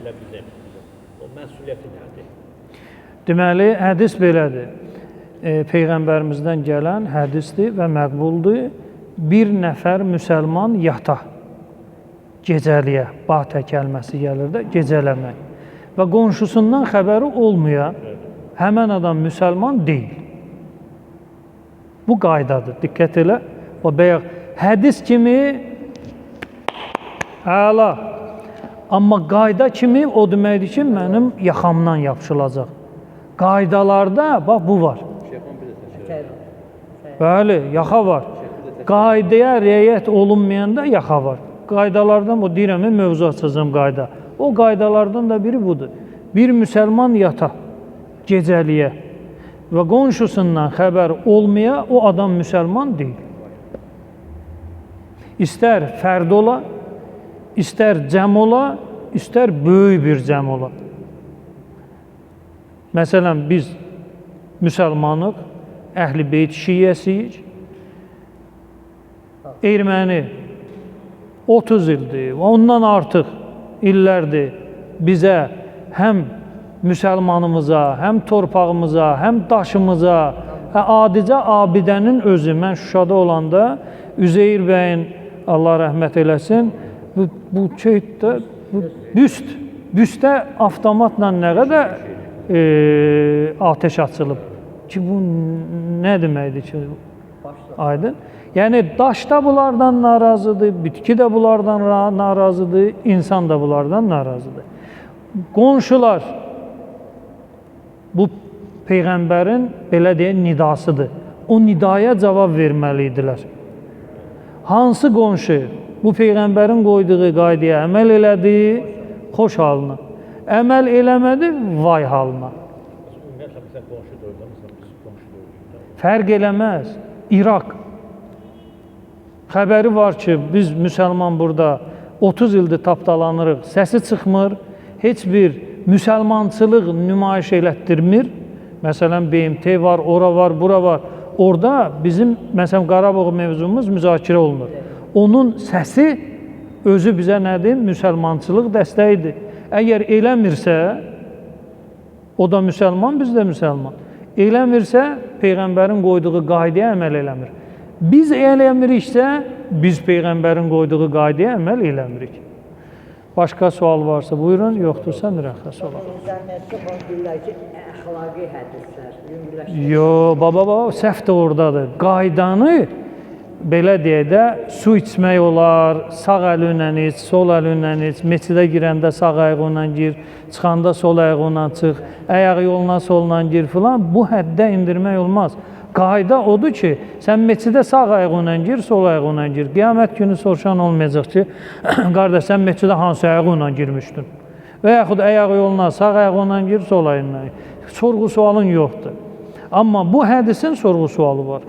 Elə bizim. O məsuliyyəti nədir? Deməli, hədis belədir. Peyğəmbərimizdən gələn hədisdir və məqbuldur. Bir nəfər müsəlman yata, gecəliyə, batə kəlməsi gəlir də, gecələmək və qonşusundan xəbəri olmaya, həmən adam müsəlman deyil. Bu qaydadır. Diqqət elə. O bayaq hədis kimi əla. Amma qayda kimi o deməkdir ki, mənim yaxamdan yapışılacaq. Qaydalarda bax bu var. Bəli, yaxa var. Qaydaya riayət olunmayanda yaxa var. Qaydalardan bu deyirəm, mövzu açacağam qayda. O qaydalardan da biri budur. Bir müsəlman yata gecəliyə və qonşusundan xəbər olmaya, o adam müsəlman deyil. İstər fərd ola, istər cəm ola, istər böyük bir cəm ola. Məsələn, biz müsəlmanıq, Əhl-i Beyt şiyyəsiyik. Erməni 30 ildir, ondan artıq illərdir bizə həm müsəlmanımıza, həm torpağımıza, həm daşımıza, adicə abidənin özü, mən Şuşada olanda Üzeyir bəyin, Allah rəhmət eləsin, bu şeydə, bu büstə avtomatla nə qədər ateş açılıb ki, bu nə deməkdir ki, aydın? Yəni, daş da bunlardan narazıdır, bitki də bunlardan narazıdır, insan da bunlardan narazıdır. Qonşular, bu Peyğəmbərin, belə deyək, nidasıdır. O nidaya cavab verməli idilər. Hansı qonşu bu Peyğəmbərin qoyduğu qaydaya əməl elədi, xoş halına. Əməl eləmədi, vay halına. Ümumiyyətlə, məsələn, qonşu dövlət, məsələn, biz qonşu dövlətdə. Fərq eləməz. İraq. Xəbəri var ki, biz müsəlman burada 30 ildir tapdalanırıq, səsi çıxmır, heç bir müsəlmançılıq nümayiş elətdirmir. Məsələn, BMT var, ora var, bura var. Orada bizim, məsələn, Qarabağ mevzumuz müzakirə olunur. Onun səsi özü bizə nədir? Müsəlmançılıq dəstəyidir. Əgər eləmirsə, o da müsəlman, biz də müsəlman. Eləmirsə, Peyğəmbərin qoyduğu qaydaya əməl eləmir. Biz eləmiriksə, biz Peyğəmbərin qoyduğu qaydaya əməl eləmirik. Başqa sual varsa buyurun, yoxdursa mürəxəs olaq. İnternetdə bunu deyirlər ki, əxlaqi hədislər, yüngülləşdirir. Yo, baba, səhv də oradadır. Qaydanı, belə deyək də, su içmək olar, sağ əli ilə iç, sol əli ilə iç, meçidə girəndə sağ ayağı ilə gir, çıxanda sol ayağı ilə çıx, ayaq yoluna solla gir filan, bu həddə indirmək olmaz. Qayda odur ki, sən meçidə sağ ayağı ilə gir, sol ayağı ilə gir. Qiyamət günü soruşan olmayacaq ki, qardaş, sən meçidə hansı ayağı ilə girmişdin? Və yaxud ayaq yoluna sağ ayağı ilə gir, sol ayağı ilə gir. Sorğu sualın yoxdur. Amma bu hədisin sorğu sualı var.